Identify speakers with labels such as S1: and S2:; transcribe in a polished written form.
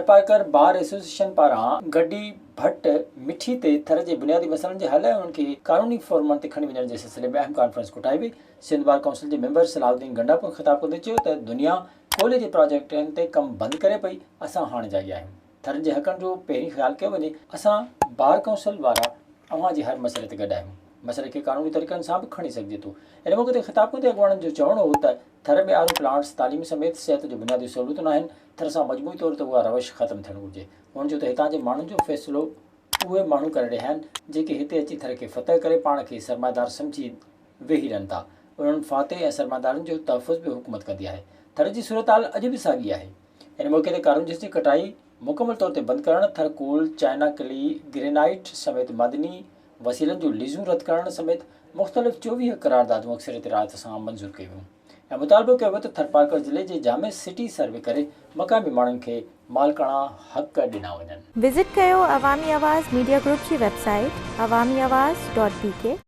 S1: Tharparkar bar association پاران گڊي ڀٽ مٺي تي ٿر جي بنيادي مسئلن جي حل ۽ انهن کي قانوني فورمن تي کڻي وڃڻ جي سلسلي ۾ اهم ڪانفرنس ڪوٺائي وئي. سنڌ بار ڪائونسل جي ميمبر صلاح الدين گنڊاپور خطاب ڪندي چيو ته دنيا ڪوئلي جي پراجيڪٽن تي ڪم بند ڪري پئي، اسان هاڻ جاڳيا آهيون، ٿرين جي حقن جو پهرين خيال ڪيو وڃي، اسان بار ڪائونسل وارا اوهان جي هر مسئلي تي گڏ آهيون، مسئلي کي قانوني طريقن سان به کڻي سگهجي ٿو. ان موقعي تي خطاب ڪندي اڳواڻن جو چوڻ هو ته ٿر ۾ آر او پلانٽس، تعليم سميت صحت جون بنيادي سهولتون ناهن، ٿر سان مجموعي طور تي اها روش ختم ٿيڻ گهرجي. هن چيو ته هتان جي ماڻهن جو فيصلو اهي ماڻهو ڪري رهيا آهن، جيڪي هتي اچي ٿر کي فتح ڪري پاڻ کي سرمائيدار سمجهي ويهي رهن ٿا. انهن فاتح ۽ سرمائيدارن جو تحفظ به حڪومت ڪندي آهي. ٿر جي صورتحال اڄ به ساڳي آهي. ان موقعي تي ڪارونجهر جي ڪٽائي مڪمل طور تي بند ڪرڻ، Thar coal, China clay, granite سميت معدني وسيلن جون ليزون رد ڪرڻ سميت مختلف 24 قراردادون اڪثريتي راء سان منظور ڪيون ويون ۽ مطالبو ڪيو ويو ته ٿرپارڪر ضلعي جي جامع سٽي سروي ڪري مقامي ماڻهن کي مالڪاڻا حق ڏنا وڃن.
S2: وزٽ ڪيو عوامي آواز ميڊيا گروپ جي website Awami Awaz dot B K.